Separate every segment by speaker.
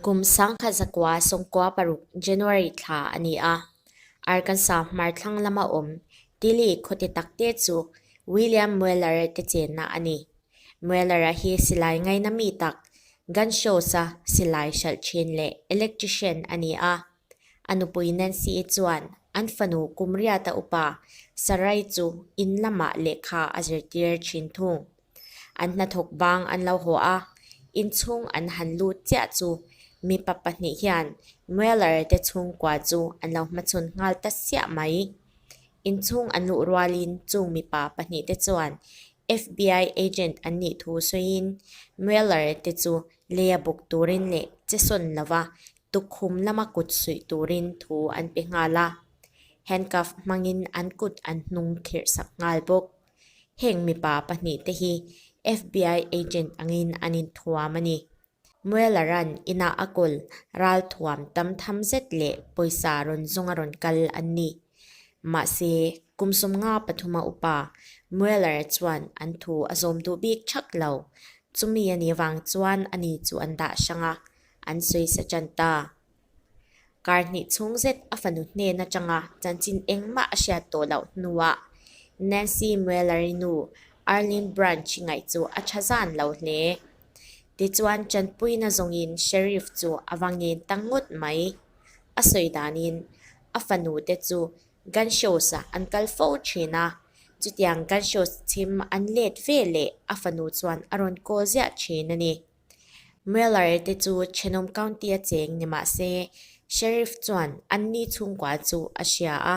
Speaker 1: Kum 1996 January thla a ni a, Arkansas hmarthlang lama awm Tilly khaw te tak te chu William Mueller-a te chenna a ni. Mueller-a hi silai ngaina mi tak, gun shows-a silai hralh thin leh electrician a ni a. A nupui Nancy-i chuan an fanu kum riata upa Sarai chu in lamah lehkha a zirtir thin thung. An hnathawk bang an lo haw a, inchhung an han lut chiah chu mipa pahnih hian Mueller te chhungkua chu an lo hmachhawn nghal ta siah mai. Inchhung an luh rualin chung mipa pahnih te chuan FBI agent an nih thu sawiin Mueller te chu leia bawk turin leh che sawn lova tukkhum lama kut suih turin thu an pe nghal a, handcuff hmangin an kut an hnung khirh sak nghal bawk. Heng mipa pahnih te hi FBI agent angin an inthuam a ni. Mueller-a'n inah a kawl ralthuam tam tham zet leh pawisa rawn zawnga rawn kal an ni. Mahse, kum sawmnga pathuma upa Mueller chuan an thu a zawm duh bik thak lo. Chumi a nih vang chuan ani chu an dah hrang a, an sawisa tan ta. Kar hnih chhung zet a fanu hnen atanga chanchin engmah a hriat tawh loh hnuah Nancy Mueller-i nu Arlene Branch ngaih chu a tha zan lo hle. Tichuan tanpuina zawngin Sheriff chu a va ngen ta ngawt mai. A sawi danin a fanu te chu gun shows-ah an kal fo thin a, chutiang gun shows chhim an let ve leh a fanu chuan a rawn call ziah thin a ni. Mueller te chu thenawm county a cheng ni mah se, Sheriff chuan anni chhungkua chu a hria a,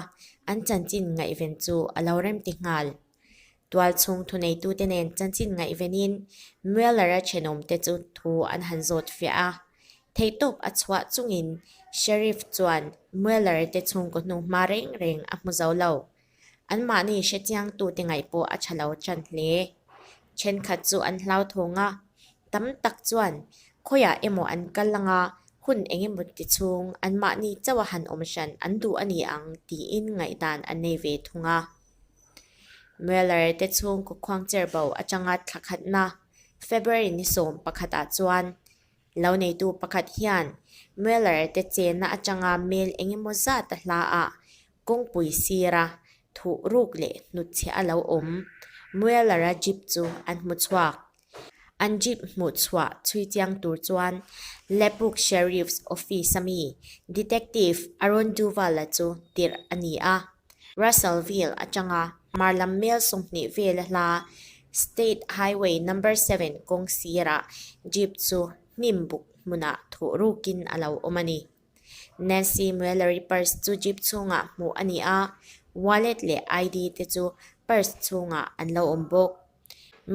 Speaker 1: an chanchin ngaihven chu a lo remti nghal. Tualchhung thuneitute nen chanchin ngaihvenin Mueller-a thenawmte chu thu an han zawt fiah a. Theihtawp a chhuah chungin Sheriff chuan Mueller te chhungkaw hnunghma reng reng a hmu zo lo. Anmahni hrechiangtute ngaih pawh a tha lo tan hle. Thenkhat chu an hlauthawng a, tam tak chuan khawiah emaw an kal anga hun eng emaw ti chhung anmahni chauha han awm hran an duh a ni ang tiin ngaihdan an nei ve thung a. Mueller te chhungkaw khuangcher bo atanga thla khatna February ni sawm pakhatah chuan Lo neitu pakhat hian Mueller te chenna atanga mel engemaw zat a hla ah kawngpui sira thuh ruk leh hnutchhiah a lo awm. Mueller-a jeep chu an hmu chhuak. An jeep hmuh chhuah chhui chiang tur chuan Lepook Sheriff's Office-a mi Detective Aaron Duval-a chu tirh a ni a. Russellville atanga hmar lam mel 20 vel a hla State Highway Number 7 kawng sirah jeep chu hnim buk hmunah thuh rukin a lo awm a ni. Nancy Mueller-i purse chu jeep chhungah hmuh a ni a, wallet leh ID te chu purse chhungah an lo awm bawk.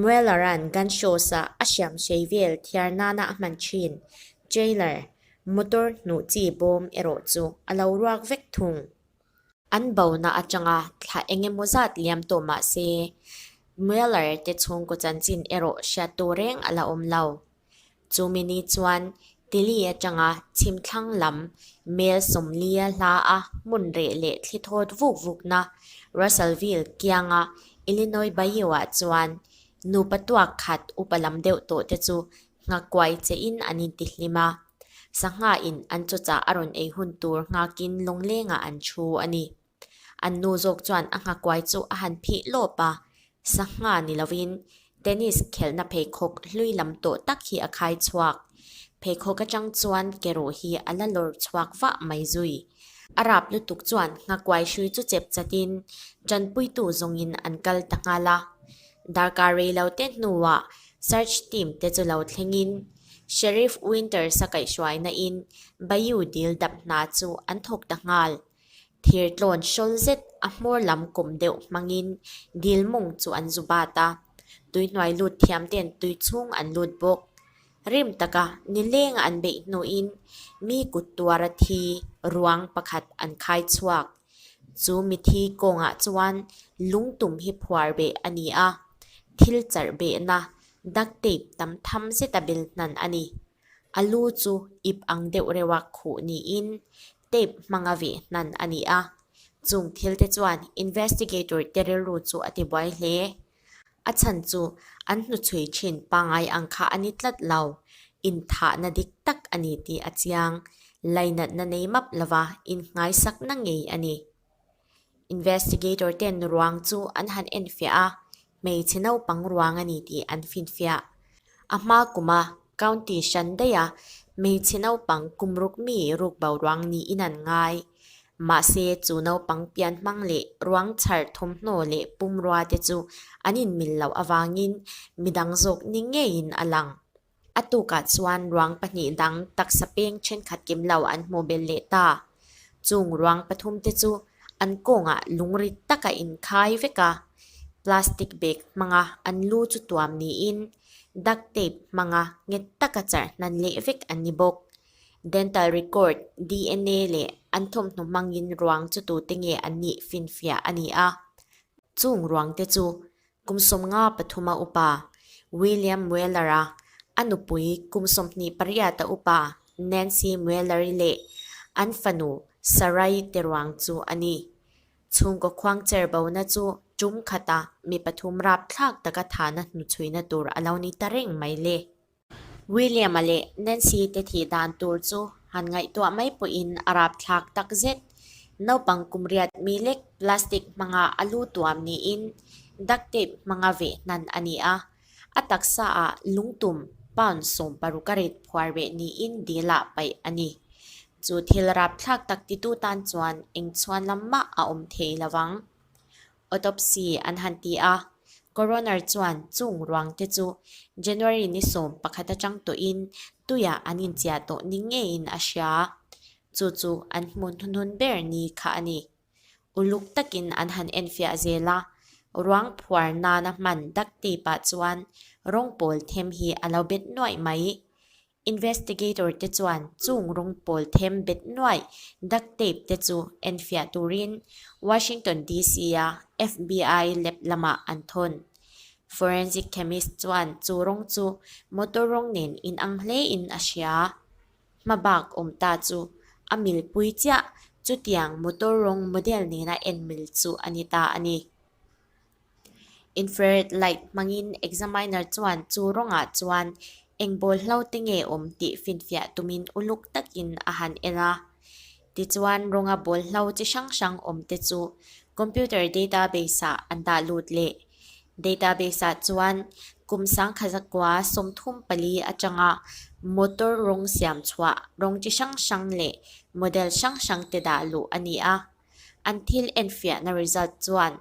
Speaker 1: Mueller-a'n gun shows-a a hriam hrei vel thiar nana a hman thin trailer, motor hnuh chi bawm erawh chu a lo ruak vek thung. An bona atanga thla eng emaw zat liam tawh mah se, Mueller te chhungkaw chanchin erawh hriat tur reng a la awm lo. Chumi ni chuan Tilly atanga chhimthlang lam mel 40 a hla a hmun reh leh thli thawt vuk vukna Russellville kianga Illinois Bayou-ah chuan nupa tuak khat upa lam deuh tawh te chu Nghakuai che in an inti hlim a, sangha in an chawchah a rawn ei hun tur nghakin lawnglengah an thu a ni. An nu zawk chuan a nghakuai chu a han phih lawp a, sangha ni lovin tennis khelhna pheikhawk hlui lam tawh tak hi a khai chhuak. Pheikhawk atang chuan keruh hi a la lawr chhuak vah mai zui. A rap lutuk chuan nghakuai hrui chu chep chatin tanpuitu zawngin an kal ta nghal a. Darkar rei lo te hnuah search team te chu lo thlengin Sheriff Winters-a kaihhruaina in Bayou dil dap hna chu an thawk ta nghal. Thir tlawn hrawl zet a hmawr lam kawm deuh hmangin dil mawng chu an zu bat a, tuihnuai lut thiam ten tui chhung an lut bawk. Rim taka nilenga an beih hnuin mi kut tuara thi ruang pakhat an khai chhuak. Chu mithi kawngah chuan lungtum hi phuar beh a ni a, thil charh behna duct tape tam tham zeta bel hnan a ni. A lu chu ip ang deuh reuha khuh niin tape hmanga veh hnan a ni a. Chung thil te chuan investigator te rilru chu a tibuai hle. A chhan chu an hnuchhui thin pangngai ang kha a ni tlat lo. Inthahna dik tak a ni tih a chiang. Lainatna nei map lova innghaisakna ngei a ni. Investigator ten ruang chu an han enfiah a, hmeichhe naupang ruang a ni tih an finfiah. A hma kuma county hran daiha hmeichhe naupang kum ruk mi rukbo ruang niin an ngai. Mahse, chu naupang pian hmang leh ruang chhar thawmhnaw leh pumrua te chu an inmil loh avangin midang zawk ni ngeiin a lang. A tukah chuan ruang pahnih dang taksa peng thenkhat kim lo an hmuh belh leh ta. Chung ruang pathum te chu an kawngah lungrit taka inkhai vek a, plastic bag hmanga an lu chu tuam niin duct tape hmanga nghet taka charh hnan leh vek an ni bawk. Dental record, DNA leh an thawmhnaw hmangin ruang chu tute nge an nih finfiah a ni a. Chung ruang te chu Kum 53 a upa William Mueller-a a nupui kum 28 a upa Nancy Mueller-i leh an fanu Sarai te ruang chu a ni. Chhungkaw khuangcher bona chu tum khata mi pathum rapthlak taka thahna hnuchhuina tur a lo ni ta reng mai le. William-a leh Nancy te thih dan tur chu han ngaihtuah mai pawhin a rapthlak tak zet. Naupang kum riat mi lek plastic hmanga a lu tuam niin duct tape hmanga veh hnan a ni a. A taksa ah lungtum pound 16 a rit phuar veh niin dil ah paih a ni. Chu thil rapthlak tak titu tan chuan eng chhuan lam mah a awm thei lo vang. Autopsy an han ti a, coroner chuan chung ruang te chu January ni 11 atang tawhin tuiah an inchiah tawh ni ngeiin a hria. Chu chu an hmuh hnuhnun ber ni kha a ni. Uluk takin an han enfiah zel a, ruang phuar nana hman duct tape ah chuan rawng pawl them hi a lo bet nuaih mai. Investigator te chuan chung rawng pawl them bet nuaih duct tape te chu enfiah turin Washington DC a FBI lab lamah an thawn. Forensic chemist chuan chu rawng chu motor rawng nen inang hlein a hria. Hmabak awm ta chu a milpui chiah chutiang motor rawng model nena en mil chu a ni ta a ni. Infrared light hmangin examiner chuan chu rawngah chuan eng bawlhlo te nge awm tih finfiah tumin uluk takin a han en a. Tichuan rawnga bawlhlo chi hrang hrang awm te chu computer database ah an dah lut leh. Database ah chuan kum 1934 atanga motor rawng siam chhuah rawng chi hrang hrang leh model hrang hrang te dah luh a ni a. An thil enfiahna result chuan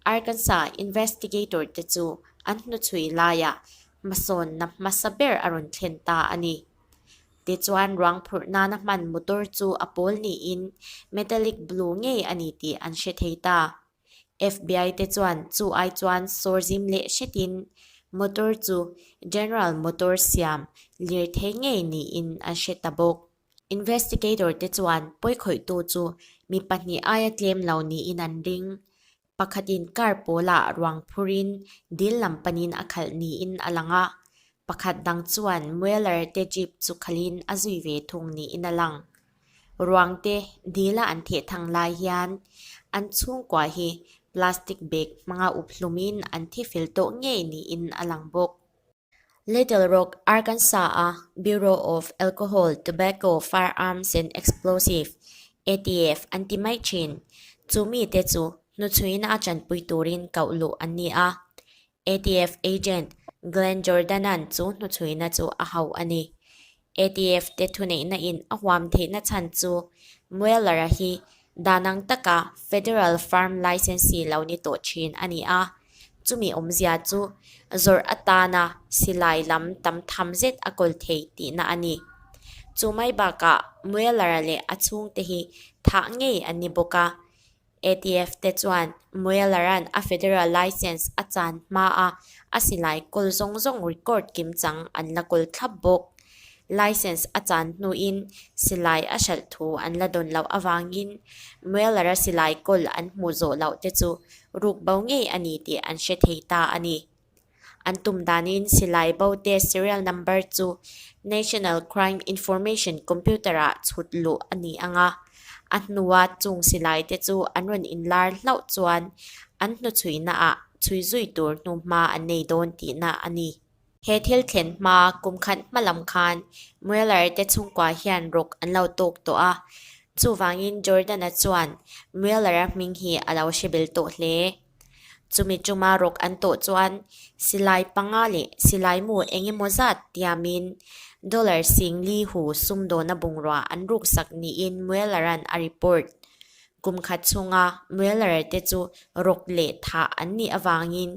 Speaker 1: Arkansas investigator te chu an hnuchhui laiah hmasawnna hmasa ber a rawn thlen ta a ni. Tichuan ruang phurh nana hman motor chu a pawl niin metallic blue ngei a ni tih an hre thei ta. FBI te chuan chu ai chuan sawr zim leh hretin motor chu General Motors siam lirthei ngei niin an hre ta bawk. Investigator te chuan pawikhawihtu chu mi pahnih aia tlem lo niin an ring. Pakhatin car pawlah ruang phurin dil lam panin a khalh niin a lang a, pakhat dang chuan Mueller te jeep chu khalhin a zui ve thung niin a lang. Ruang te dila an theh thang lai hian an chhungkua hi plastic bag hmanga up hlumin an thi fel tawh ngei niin a lang bawk. Little Rock, Arkansas-a Bureau of Alcohol, Tobacco, Firearms and Explosive, ATF, an ti mai thin. Chu mite chu hnuchhuina a chanpui turin koh luh an ni a. ATF agent Glenn Jordan-a'n chu hnuchhuina chu a hauh a ni. ATF te thuneihna in a huam theihna chhan chu Mueller-a hi dan ang taka Federal Farm Licensee lo ni tawh thin a ni a, chumi awmzia chu zawrh atana silai lam tam tham zet a kawl thei tihna a ni. Chu mai bakah Mueller-a leh a chhungte hi thah ngei an ni bawk a, ATF te chuan Mueller-a'n a federal licence a chan hmaa a silai kawl zawng zawng record kimchang an la kawl thlap bawk. Licence a chan hnuin silai a hralh thu an la dawn loh avangin Mueller-a silai kawl an hmuh zawh loh te chu ruk bo ngei a ni tih an hre thei ta a ni. An tum danin silai bo te serial number chu National Crime Information Computer-ah chhut luh a ni ang a, a hnua chung silai te chu an rawn inlar hlauh chuan an hnuchhuihnaah chhui zui tur hnuhma an nei dawn tihna a ni. He thil thlen hma kum khat hma lam khan Mueller te chhungkua hian rawk an lo tawk tawh a, chuvangin Jordan-a chuan Mueller-a hming hi a lo hre bel tawh hle. Chumi tuma rawk an tawh chuan silai panga leh silai mu eng emaw zat tiamin dollar sing li hu sumdawna bungrua an ruksak niin Mueller-a'n a report. Kum khat chhunga Mueller te chu rawk leh thah an nih avangin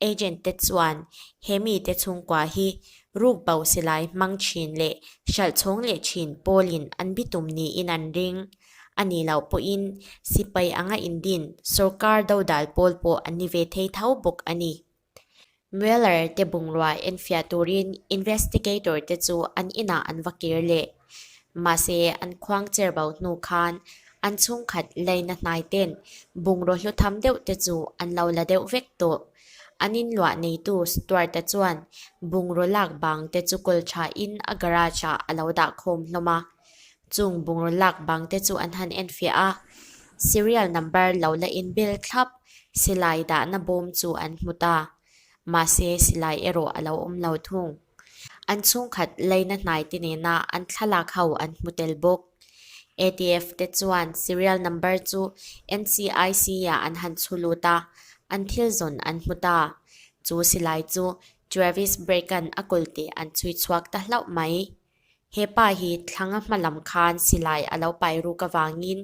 Speaker 1: agent te chuan he mite chhungkua hi rukbo silai hmang thin leh hralh chhawng leh thin pawlin an bitum niin an ring. A nih loh pawhin sipai anga indin sorkar dodal pawl pawh an ni ve thei tho bawk a ni. Mueller te bungrua enfiah turin investigator te chu an inah an va kir leh. Mahse, an khuang cher bo hnu khan an chhungkhat leina hnai ten bungraw hlu tham deuh te chu an lo la deuh vek tawh. An inluah neitu Stuart-a chuan bungraw lak bang te chu kawl thain a garage-ah a lo dah khawm hlawm a. Chung bungraw lak bang te chu an han enfiah a, serial number lo la inbel thlap silai dahna bawm chu an hmu ta. Mahse, silai erawh a lo awm lo thung. An chhungkhat leina hnai te nena an thlalak ho an hmu tel bawk. ATF te chuan serial number chu NCIC ah an han chhu lut a, an thil zawn an hmu ta. Chu silai chu Travis Brake-a'n a kawlte an chhui chhuak ta hlauh mai. He pa hi thlanga hma lam khan silai a lo pai ruk avangin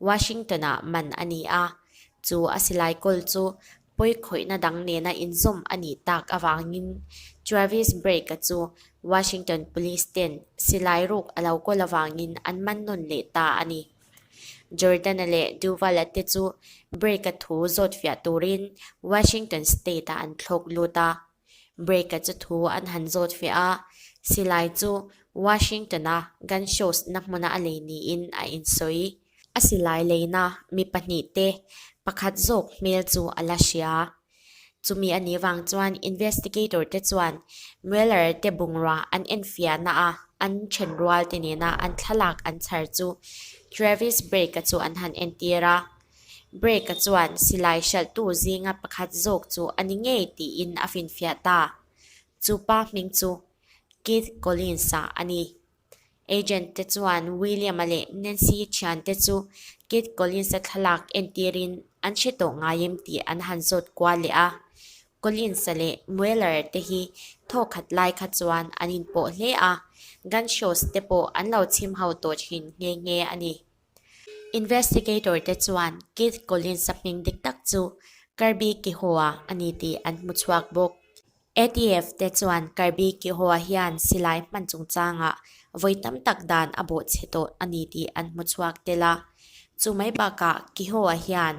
Speaker 1: Washington-ah man a ni a, chu a silai kawl chu pawi khawihna dang nena inzawm a nih tak avangin Travis Brake-a chu Washington Police ten silai ruk a lo kawl avangin an man nawn leh ta a ni. Jordan-a leh Duval-a te chu Brake-a thu zawt fiah turin Washington State-ah an thlawk lut a. Brake-a chu thu an han zawt fiah a, silai chu Washington-a gun shows na hmuna a lei niin a insawi. A silai leina mi pahnihte pakhat zawk hmel chu a la hria. Chumi a nih vang chuan investigator te chuan Mueller te bungrua an enfiahna a an thenrual te nena an thlalak an chhar chu Travis Brake-a chu an han entir a. Brake-a chuan silai hralhtu zinga pakhat zawk chu a ni ngei tiin a finfiah ta. Chu pa hming chu Keith Collins-a a ni. Agent te chuan William-a leh Nancy-i thiante chu Keith Collins-a thlalak entirin an hre tawh ngai em tih an han zawt kual leh a. Collins-a leh Mueller te hi thawkhat lai kha chuan an inpawh hle a, gun shows te pawh an lo chhim ho tawh thin nghe nghe a ni. Investigator te chuan Keith Collins-a hming dik tak chu Kirby Kehoe-a a ni tih an hmu chhuak bawk. ATF te chuan Kirby Kehoe-a hian silai hman chungchangah vawi tam tak dan a bawhchhe tawh a ni tih an hmu chhuak tel a. Chu mai bakah Kehoe-a hian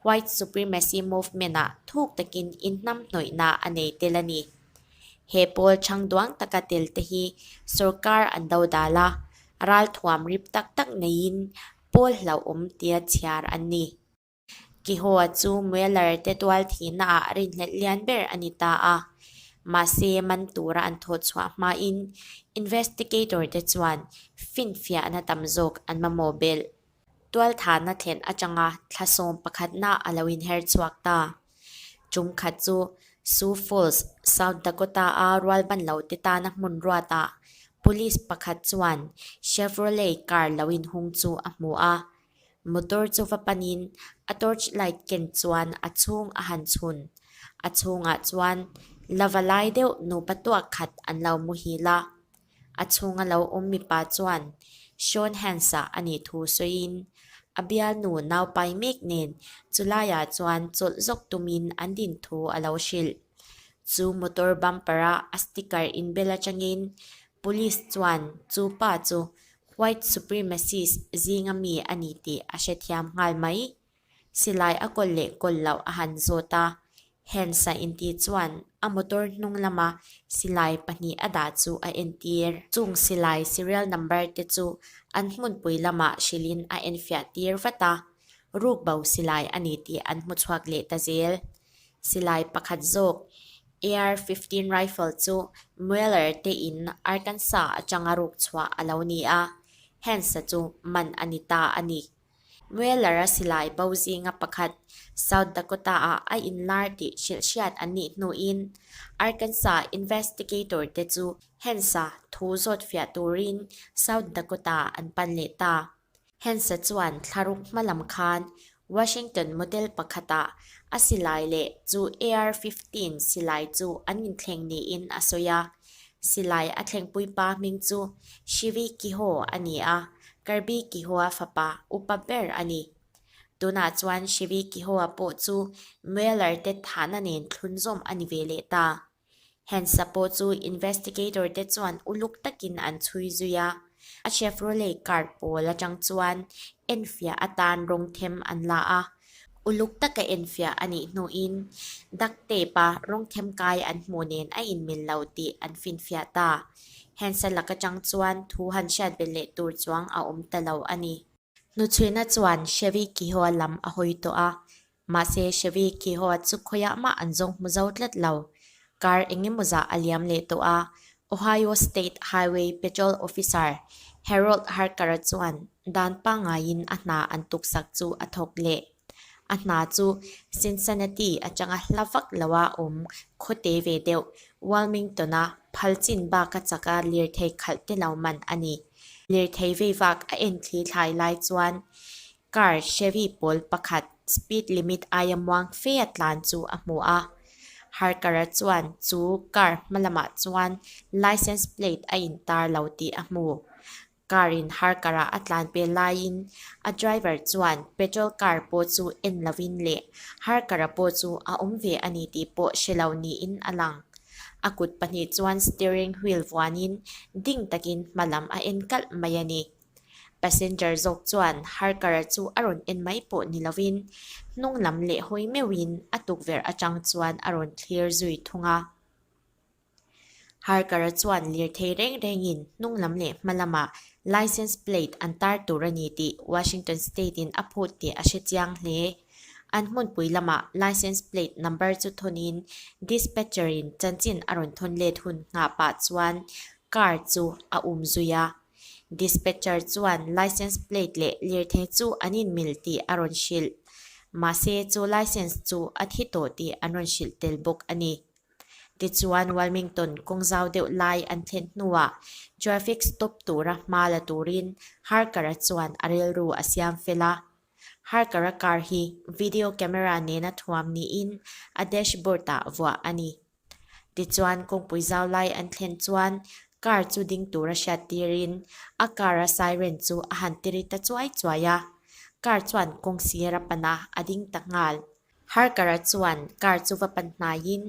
Speaker 1: White Supremacy Movement-ah thuk takin inhnamhnawihna a nei tel a ni. He pawl chhang duang taka tel te hi sorkar an dodal a, Ralthuam rip tak tak neiin pawl hlauhawm tia chhiar an ni. Kehoe chu Mueller te tual thihnaah rinhlelh lian ber a ni ta a. Mahse, man tura an thawh chhuah hmain investigator te chuan finfiahna tam zawk an mamawh belh. Tualthahna thlen atanga thla sawm pakhatna a lo inher chhuak ta. Tum khat chu Sioux Falls, South Dakota-a rualban lo te tana hmun ruatah police pakhat chuan Chevrolet car lo inhung chu a hmu a. Motor chu va panin a torch light ken chuan a chhung a han chhun. A chhungah chuan lava lai deuh nupa tuak khat an lo muhil a. A chhunga lo awm mipa chuan Sean Hans-a a nih thu sawiin a bialnu naupai mek nen chulaiah chuan chawlh zawk tumin an din thu a lo hrilh. Chu motor bumper-a a sticker inbel atangin police chuan chu pa chu white supremacist zinga mi a ni tih a hrethiam nghal mai. Silai a kawl leh kawl loh a han zawt a, Hans-a intih chuan a motor hnung lama silai pahnih a dah chu a entir. Chung silai serial number te chu an hmunpui lamah hrilhin a enfiah tir vat a, rukbo silai a ni tih an hmu chhuak leh ta zel. Silai pakhat zawk AR 15 rifle chu Mueller te in Arkansas atanga ruk chhuah a lo ni a, Hans-a chu man a ni ta a ni. Mueller-a silai bo zinga pakhat South Dakota-ah a inlar tih hrilh hriat an nih hnuin Arkansas investigator te chu Hens-a thu zawt fiah turin South Dakota an pan leh ta. Hens-a chuan thlaruk hma lam khan Washington motel pakhatah a silai leh chu AR-15 silai chu an inthleng niin a sawi a. Silai a thlengpui pa hming chu Shivi Kiho a ni a, Kirby Kihoa fapa upa ber a ni. Tunah chuan Shivi Kihoa pawh chu Mueller te thahna nen thlunzawm a ni ve leh ta. Hensa pawh chu investigator te chuan uluk takin an chhui zui a, a Chevrolet car pawl atang chuan enfiah atan rawng them an la a. Uluk taka enfiah a nih hnuin duct tape-a rawng them kai an hmuh nen a inmil lo tih an finfiah ta. Hensa lak atang chuan thu han hriat belh leh tur chuang a awm ta lo a ni. Hnuchhuina chuan Chevy Kihoa lam a hawi tawh a, mahse Chevy Kihoa chu khawiah mah an zawng hmu zo tlat lo. Kar eng emaw zah a liam leh tawh a, Ohio State Highway Patrol Officer Harold Harker-a chuan dan pangaiin a hna an tuksak chu a thawk leh. A hna chu Cincinnati atanga hla vak loa awm khawte ve deuh Wilmington-a phal chin baka chaka lirthei khalh te lo man a ni. Lirthei vei vak a en thli thlai lai chuan car Chevy pawl pakhat speed limit aia muang fe a tlan chu a hmu a. Harker-a chuan chu car hma lamah chuan license plate a intar lo tih a hmu. Car in Harker-a a tlan pel laiin a driver chuan petrol car pawh chu en lovin leh Harker-a pawh chu a awm ve a ni tih pawh hre lo niin a lang. A kut pahnih chuan steering wheel vuanin ding takin hma lam a en kalh mai a ni. Passenger zawk chuan Harker-a chu a rawn en mai pawh ni lovin hnung lam leh hawi meuhin a tukverh atang chuan a rawn thlir zui thung a. Harker-a chuan lirthei reng rengin hnung lam leh hma lamah license plate an tar tur a ni tih Washington State-in a phut tih a hre chiang hle. An hmunpui lamah license plate number chu thawnin dispatcher-in chanchin a rawn thawn let hun nghah pah chuan car chu a um zui a. Dispatcher chuan license plate leh lirthei chu an inmil tih a rawn hrilh. Mahse chu license chu a thi tawh tih an rawn hrilh tel bawk a ni. Tichuan Wilmington kawng zau deuh lai an thlen hnuah traffic stop tura hma la turin Harker-a chuan a rilru a siam fel a. Harker-a car hi video camera nena thuam niin a dashboard-ah vuah a ni. Tichuan kawngpui zau lai an thlen chuan car chu ding tura hriat tirin a car-a siren chu a han tiri ta chuai chuai a. Car chuan kawng sir a pan a, a ding ta nghal. Harker-a chuan car chu va pan hnaiin,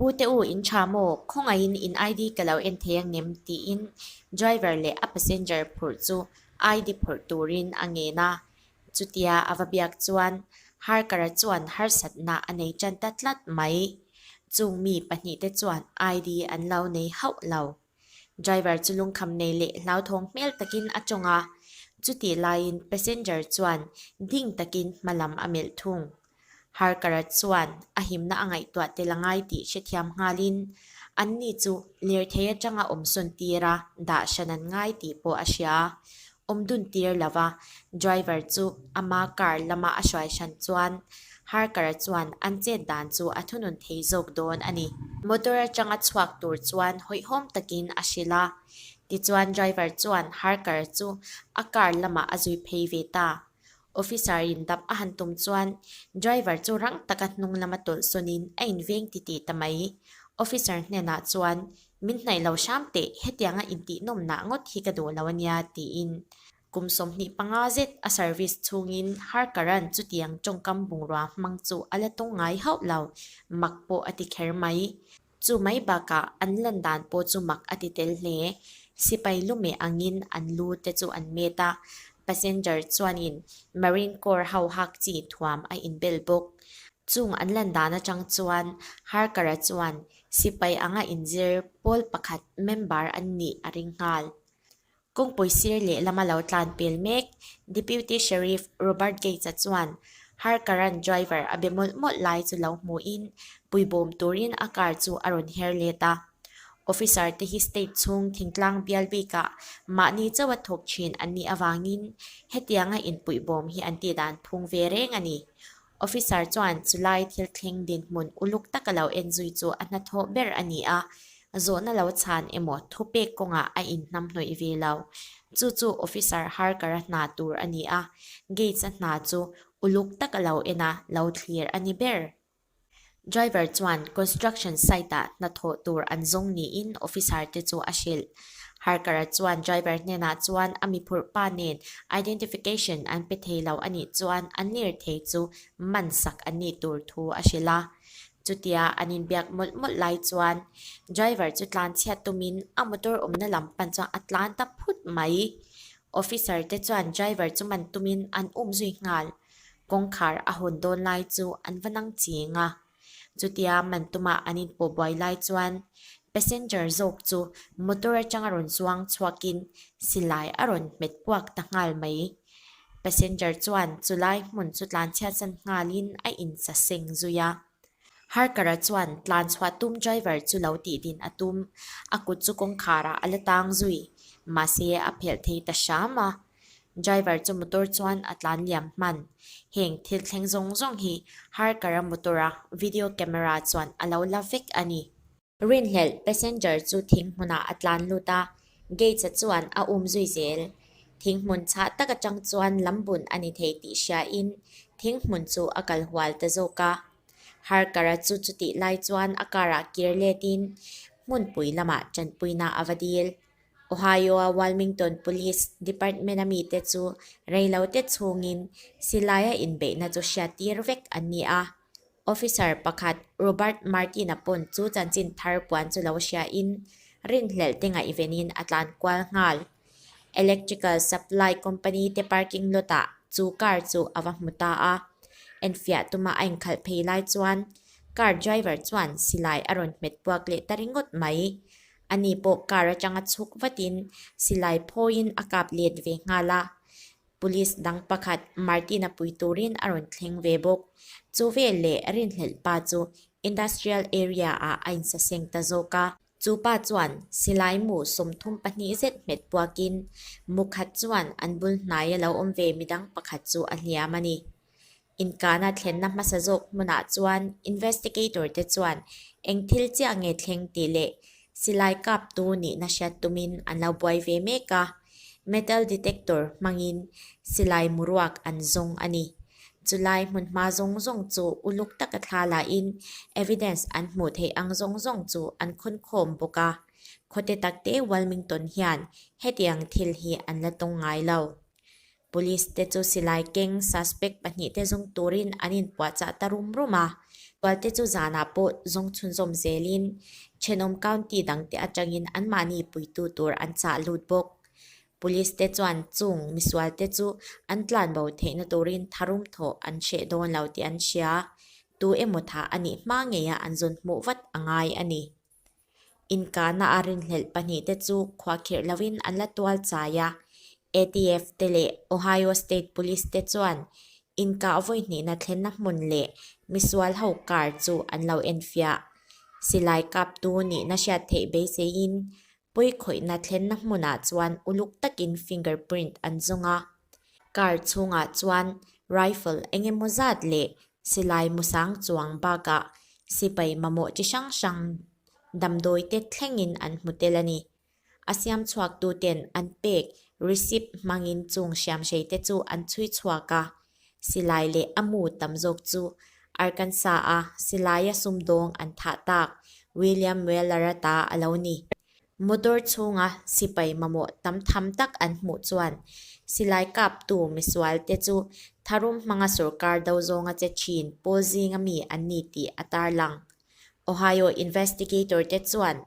Speaker 1: Pu te u, in tha maw? Khawngaihin in ID ka lo en thei ang em? tiin driver leh a passenger phurh chu ID phurh turin a ngen a. Chutia a va biak chuan Harker-a chuan harsatna a nei tan ta tlat mai. Chung mi pahnihte chuan ID an lo nei hauh lo. Driver chu lungkham nei leh hlauthawng hmel takin a tawng a, chutih laiin passenger chuan ding takin hma lam a melh thung. Harker-a chuan a himna a ngaihtuah tel a ngai tih hrethiam nghalin anni chu lirthei atanga awm sawn tir a dah hran an ngai tih pawh a hria. Awm dun tir lova driver chu ama car lama a hruai hran chuan Harker-a chuan an chet dan chu a thunun thei zawk dawn a ni. Motor atanga chhuak tur chuan hawihhawm takin a hrilh a. Tichuan driver chuan Harker-a chu a car lamah a zui phei ve ta. Officer-in dap a han tum chuan driver chu rang taka hnung lama tawlh sawnin a inveng titih ta mai. Officer hnenah chuan Min hnaih lo hram teh, hetianga intih nawmnah ngawt hi ka duh lo a nia, tiin kum 25 zet a service chhungin Harkaran chutiang tawngkam bungrua hmang chu a la tawng ngai hauh lo, mak pawh a ti kher mai. Chu mai bakah an lan dan pawh chu mak a ti tel hle. Sipai lumeh angin an lu te chu an met a, passenger chuanin Marine Corps ho hak chi thuam a inbel bawk. Chung an lan dan atang chuan Harkara chuan Sipai anga inzir pawl pakhat member an nih a ring nghal. Kawngpui sir lehlama lo tlan pel mek Deputy Sheriff Robert Gates-a chuan Harkaran driver a be mawlh mawlh lai chu lo hmuhin puibawm turin a car chu a rawn her let a. Officer te hi state chhung thingtlang bial bikah mahni chauha thawk thin an nih avangin hetianga inpuihbawm hi an tihdan phung ve reng a ni. Officer chuan chulai thil thleng dinhmun uluk taka lo en zui chu a hnathawh ber a ni a, zawhna lo chhan emaw thupek kawngah a inhnamhnawih ve lo. Chu chu Officer Harker-a hna tur a ni a, Gates-a hna chu uluk taka lo en a, lo thlir a ni ber. Driver chuan construction site-ah hnathawh tur an zawng niin officer te chu a hrilh. Harker-a chuan driver hnenah chuan a miphurh pa nen identification an pe thei lo a nih chuan an lirthei chu man sak an nih tur thu a hrilh a. Chutia an inbiak mawlh mawlh lai chuan driver chu tlan chhiat tumin a motor awmna lam pan chuan a tlan ta phut mai. Officer te chuan driver chu man tumin an um zui nghal. Kawngkhar a hawn dawn lai chu an va nang ching a. Chutia man tuma an inpawh buai lai chuan passenger zawk chu motor atanga rawn chuang chhuakin silai a rawn hmet puak ta nghal mai. Passenger chuan chulai hmun chu tlanchhiatsan nghalin a insa seng zui a. Harker-a chuan tlan chhuah tum driver chu lo tih din a tum, a kut chu kawngkharah a la tang zui, mahse a phelh thei ta hram a. Driver chu motor chuan a tlan liam hman. Heng thil thleng zawng zawng hi Harker-a motor-a video camera chuan a lo la vek a ni. Rinhlelh passenger chu thing hmunah a tlan lut a, Gates-a chuan a um zui zel. Thing hmun chhah tak atang chuan lam bun a ni thei tih hriain thing hmun chu a kal hual ta zawk a. Harker-a chu chutih lai chuan a car-ah kir letin hmunpui lamah tanpuina a va dil. Ohio-a Wilmington Police Department-a mite chu reilote chhungin silaia inbeihna chu hriattir vek an ni a. Officer pakhat Robert Martin-a pawn chu chanchin thar puan chu lo hriain rinhlelh te ngaihvenin a tlan kual nghal. Electrical Supply Company te parking lot-ah chu car chu a va hmu ta a. Enfiah tuma a inkhalh phei lai chuan car driver chuan silai a rawn hmet puak leh ta ringawt mai. Ani pawh car atanga chhuk vatin silai phawiin a kap let ve nghal a. Police dang pakhat Martin-a pui turin a rawn thleng ve bawk. Chu veleh rinhlelh pa chu Industrial Area-ah a insaseng ta zawk a. Chu pa chuan silai mu 32 zet hmet puakin mu khat chuan an bul hnaia lo awm ve midang pakhat chu a hliam a ni. Inkahna thlenna hmasa zawk hmunah chuan investigator te chuan eng thil chiah nge thleng tih leh silai kaptu nihna hriat tumin an lo buai ve mek a, metal detector hmangin silai muruak an zawng a ni. Chulai hmunhma zawng zawng chu uluk taka thla lahin evidence an hmuh theih ang zawng zawng chu an khawnkhawm bawk a, khawte takte Wilmington hian hetiang thil hi an la tawng ngai lo. Police te chu silai keng suspect pahnihte zawng turin an inpuahchah ta rum rum a, tualte chu zanah pawh zawng chhunzawm zelin thenawm county dangte atangin anmahni puitu tur an chah lut bawk. Police te chuan chung misualte chu an tlanbo theihna turin tharum thawh an hreh dawn lo tih an hria, tu emaw thah a nih hma ngeia an zawn hmuh vat a ngai a ni. Inkahna a rinhlelh pahnihte chu khuahkhirh loin an la tual chai a, ATF te leh Ohio State Police te chuan inkah vawi hnihna thlenna hmun leh misual ho car chu an lo enfiah. Silai kaptu nihna hriat theih beiseiin pawikhawihna thlenna hmunah chuan uluk takin fingerprint an zawng a. Car chhungah chuan rifle engemaw zat leh Silai musang chuang bakah sipai mamawh chi hrang hrang damdawi te thlengin an hmu tel a ni. A siam chhuaktuten an pek receipt hmangin chung hriamhrei te chu an chhui chhuak a. Silai leh a mu tam zawk chu Arkansas-a silaia sumdawng an thah tak William Mueller-a ta a lo ni. Motor chhunga sipai mamawh tam tham tak an hmuh chuan silai kaptu misual te chu tharum hmanga sorkar do zawnga che thin pawl zinga mi an ni tih a tarlang. Ohio investigator te chuan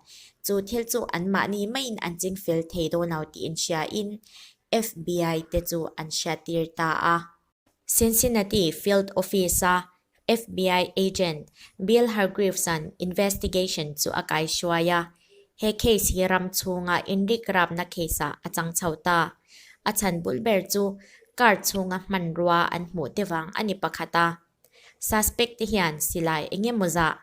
Speaker 1: chu thil chu anmahni maiin an chingfel thei dawn lo tih inhriain FBI te chu an hriattir ta a. Cincinnati Field Office-a FBI agent Bill Hargreaves-a'n investigation chu a kaihruai a, he case hi ram chhunga inrik rapna case-ah a chang chho ta. A chhan bul ber chu car chhunga hmanrua an hmuh te vang a ni pakhat a. Suspect te hian silai eng emaw zah,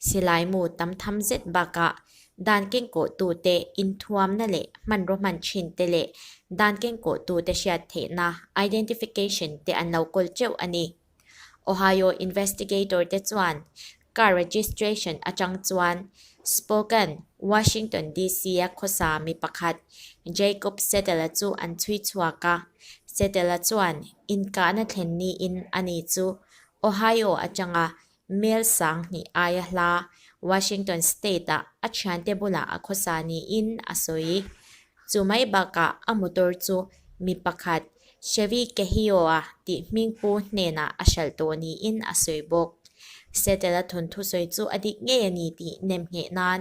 Speaker 1: silai mu tam tham zet bakah. Dan kengkawhtute inthuamna leh hmanraw hman thin te leh dan kengkawhtute hriat theihna, identification, te an lo kawl teuh a ni. Ohio investigator te chuan car registration atang chuan Spokane, Washington DC-a khawsa mi pakhat Jacob Settle-a chu an chhui chhuak a. Settle-a chuan inkahna thlen niin ani chu Ohio atanga Mel 2000 aia hla Washington State-ah a thiante bulah a khawsa niin a sawi. Chu mai bakah a motor chu mi pakhat Chevy Kehio-a tih hmingpu hnenah a hralh tawh niin a sawi bawk. Settle-a thawnthu sawi chu a dik ngei a ni tih nemngheh nan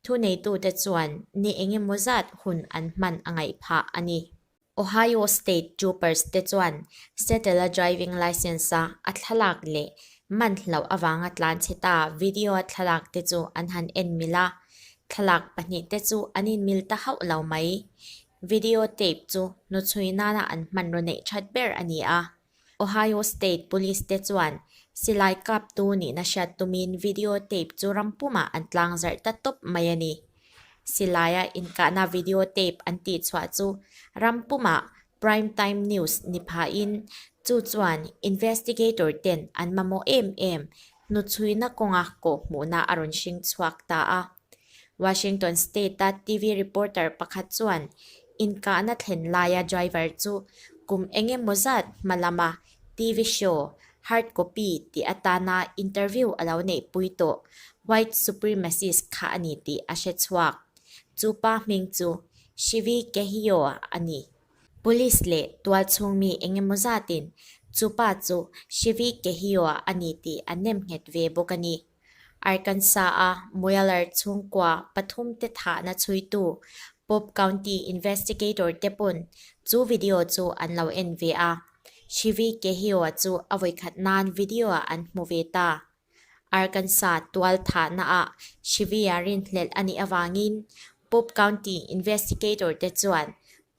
Speaker 1: thuneitute chuan ni engemaw zat hun an hman a ngaih phah a ni. Ohio State Troopers te chuan Settle-a driving licence-a a thlalak leh man hlauh avanga tlanchhe ta video-a thlalak te chu an han en mil a, thlalak pahnihte chu an inmil ta hauh lo mai. Video tape chu hnuchhui nana an hmanraw neih that ber a ni a. Ohio State Police te chuan silai kaptu nihna hriat tumin video tape chu ram pumah an tlangzarh ta tawp mai a ni. Silaia inkahna video tape an tihchhuah chu ram pumah prime time news ni phahin chu chuan investigator ten an mamawh em em hnuchhuina kawnga kawhhmuhna a rawn hring chhuak ta a. Washington State-a TV reporter pakhat chuan inkahna thlen laia driver chu kum eng emaw zat hma lama TV show Hard Copy tih atana interview a lo neihpui tawh white supremacist kha a ni tih a hre chhuak. Chu pa hming chu Shivi Kehio a ni. Police leh tualchhung mi eng emaw zatin chu pa chu Shivi Kehio a ni tih a nemnghet ve bawk a ni. Arkansas-a Mueller chhungkua pathumte thahna chhuitu Pope County investigator te pawn chu video chu an lo en ve a. Shivi Kehio-a chu a vawikhat nan video-ah an hmu ve ta. Arkansas tual thahnaah Shivi-a rinhlelh a nih avangin Pope County investigator te chuan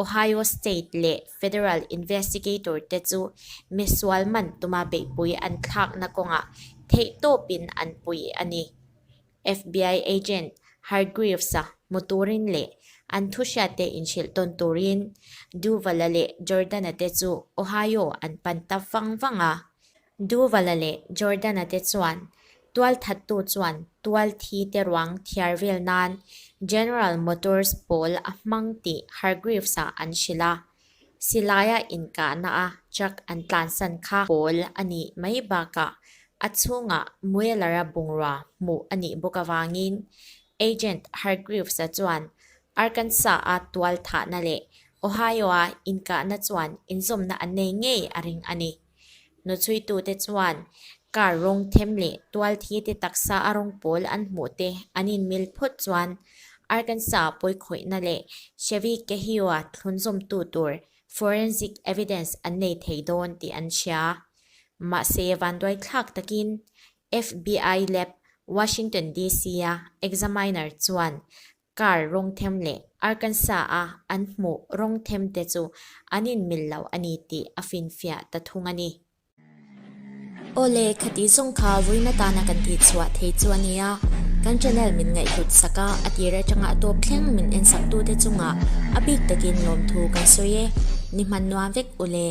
Speaker 1: Ohio State leh Federal investigator te chu misual man tuma beihpui an thlakna kawngah theihtawpin an pui a ni. FBI agent Hargreaves-a hmu turin leh an thuhriatte inhrilh tawn turin Duval-a leh Jordan-a te chu Ohio an pan ta vang vang a. Duval-a leh Jordan-a te chuan tualthattu chuan tualthi te ruang thiar vel nan General Motors pawl a hmang tih Hargreaves-a an hrilh a. Silaia inkahna a truck an tlansan kha pawl a nih mai bakah a chhungah Mueller-a bungrua hmuh a nih bawk avangin Agent Hargreaves-a chuan Arkansas-a tualthahna leh Ohio-a inkahna chuan inzawmna an nei ngei a ring a ni. Hnuchhuitute chuan car rawng them leh tualthi te taksa a rawng pawl an hmuh te an inmil phawt chuan Arkansas pawikhawihna leh Chevy Kehio-a thlunzawmtu tur forensic evidence an nei thei dawn tih an hria. Mahse vanduaithlak takin FBI lab Washington DC-a examiner chuan Car rawng them leh Arkansas-a an hmuh rawng them te chu an inmil lo a ni tih a finfiah ta thung a ni. Awle, khati zawng kha vawiin atana kan tihchhuah thei chu a nia. Kan channel min ngaihhlut sak a, a tir atanga a tawp thleng min en sak tute chungah a bik takin lawmthu kan sawi e. Ni hman nuam vek ule.